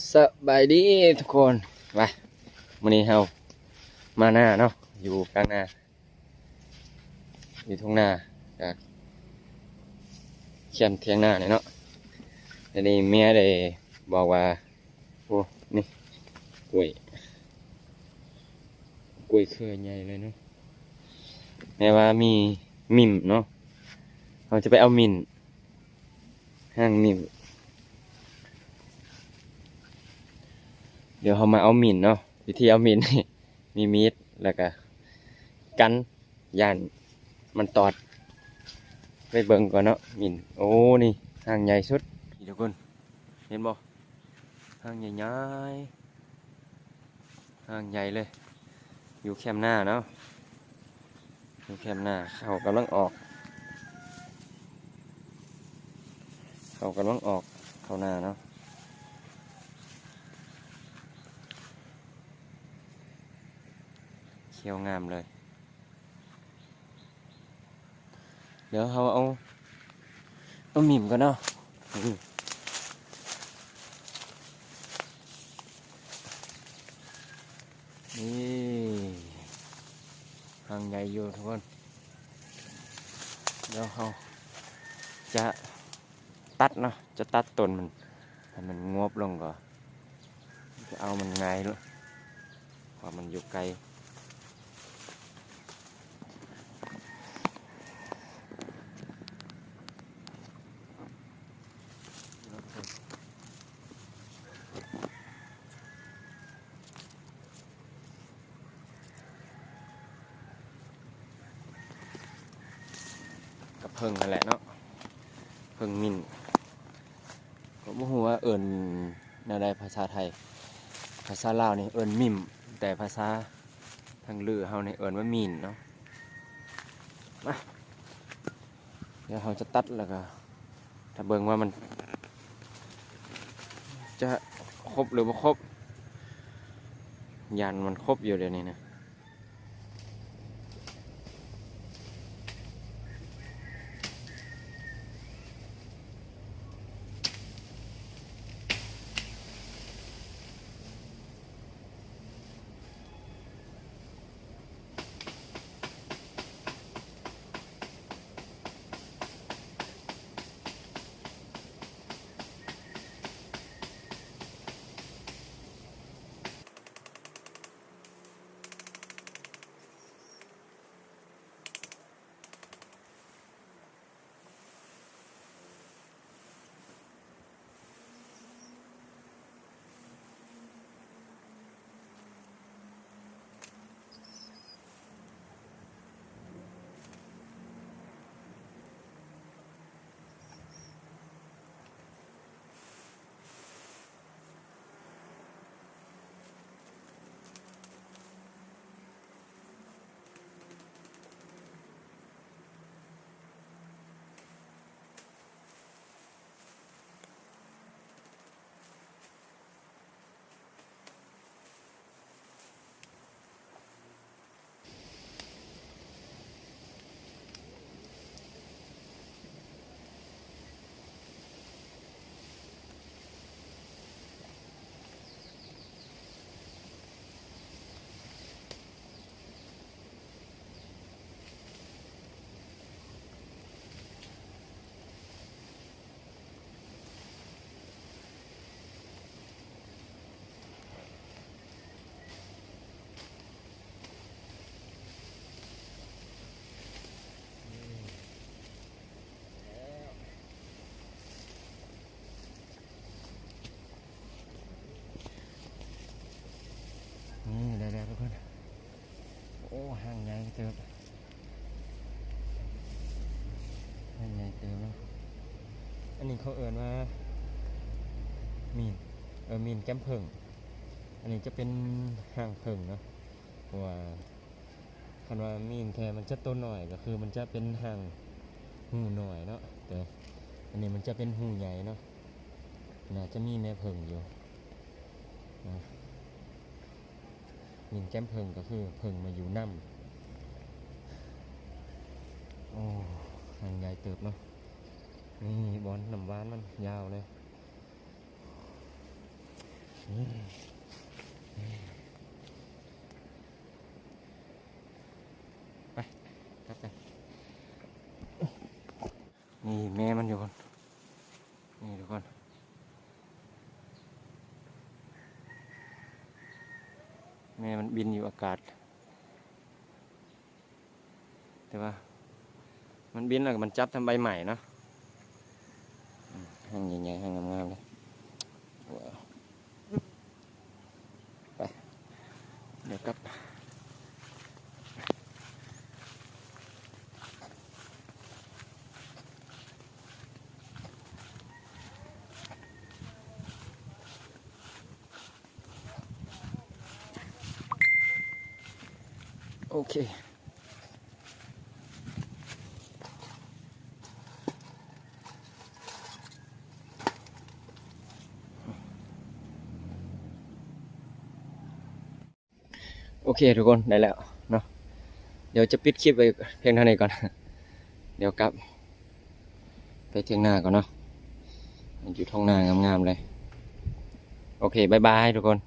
ສະບາຍດີທຸກຄົນ ວ່າມື້ນີ້ເຮົາມານາເນາະ ຢູ່ກາງນາ ຢູ່ທົ່ງນາ ກະແຄມຖຽງນານີ້ເນາະ. ແລ້ວນີ້ເມຍໄດ້ບອກວ່າ ໂອ້ ນີ້ ກ້ວຍ ກ້ວຍເຄືອໃຫຍ່ເລີຍເນາະ. ແມ່ວ່າມີມິ້ມເນາະ ເຮົາຈະໄປເອົາມິ້ມ ຮາກມິ້ມ ດຽວເຮົາມາເອົາມິ້ມເນາະ. ວິທີເອົາມິ້ມ ມີມີດ ແລ້ວກະກັນ ຢ້ານມັນຕອດ. ໄປເບິ່ງກ່ອນເນາະ ມິ້ມ. ໂອ້ ນີ້ຮາກໃຫຍ່ສຸດ ນີ້ທຸກຄົນ ເຫັນບໍ່? ຮາກໃຫຍ່ໆ ຮາກໃຫຍ່ເລີຍ ຢູ່ແຄມນາເນາະ ຢູ່ແຄມນາ. ເຂົ້າກຳລັງອອກ ເຂົ້າກຳລັງອອກ ເຂົ້ານາເນາະ. ຂຽວງາມເລີຍ. ດຽວເຮົາເອົາ ເອົາມິ້ມກ່ອນເນາະ. ນີ້ ຮາກໃຫຍ່ຢູ່ທຸກຄົນ. ດຽວເຮົາຈະຕັດເນາະ ຈະຕັດຕົ້ນມັນ ໃຫ້ມັນງວບລົງກ່ອນ ຈະເອົາມັນງ່າຍເນາະ ເພາະມັນຢູ່ໄກ. ກະເຜິ້ງຫັ້ນແຫຼະເນາະ ເຜິ້ງມິ້ມ. ກໍບໍ່ຮູ້ວ່າເອີ້ນແນວໃດພາສາໄທ ພາສາລາວນີ້ເອີ້ນມິ້ມ ແຕ່ພາສາທາງເຫຼືອເຮົານີ້ເອີ້ນວ່າມິ້ມເນາະ. ມາ ດຽວເຮົາຈະຕັດ ແລ້ວກໍຖ້າເບິ່ງວ່າມັນຈະຄົບຫຼືບໍ່ຄົບ ຢ້ານມັນຄົບຢູ່ດຽວນີ້ນະ. ນີ້ ໄດ້ແລ້ວທຸກຄົນ. ໂອ້ ຮາກໃຫຍ່ເຕີບ ຮາກໃຫຍ່ເຕີບເນາະ. ອັນນີ້ເຂົາເອີ້ນວ່າມີນ ເອີ ມີນແກ້ມເຜິ້ງ. ອັນນີ້ຈະເປັນຮາກເຜິ້ງເນາະ ເພາະວ່າ ຄັນວ່າມີນແທ້ມັນຈະໂຕນ້ອຍ ກໍຄືມັນຈະເປັນຮາກຫູນ້ອຍເນາະ ແຕ່ອັນນີ້ມັນຈະເປັນຫູໃຫຍ່ເນາະ. ໜ້າຈະມີແມ່ເຜິ້ງຢູ່ນະ. ມີນແກ້ມເຜິ້ງກໍຄືເຜິ້ງມາຢູ່ນ້ຳ. ໂອ້ ຮາກໃຫຍ່ເຕີບເນາະ. ນີ້ບ່ອນນ້ຳຫວານມັນຍາວເລີຍ. ໄປ ກັບກັນ. ນີ້ແມ່ມັນຢູ່ພຸ້ນ ນີ້ທຸກຄົນ ແມ່ມັນບິນຢູ່ອາກາດ. ແຕ່ວ່າມັນບິນແລ້ວກໍມັນຈັບທຳໃບໃໝ່ເນາະ. ອືມ ຮັງໃຫຍ່ໆ ຮັງງາມໆເລີຍ. ວ້າວ ໄປ ດຽວກັບ. ໂອເຄ ໂອເຄທຸກຄົນ ໄດ້ແລ້ວເນາະ. ດຽວຈະປິດຄລິບໄວ້ພຽງເທົ່ານີ້ກ່ອນ ດຽວກັບໄປຖຽງນາກ່ອນເນາະ. ຢູ່ທົ່ງນາງາມໆເລີຍ. ໂອເຄ ບາຍບາຍທຸກຄົນ.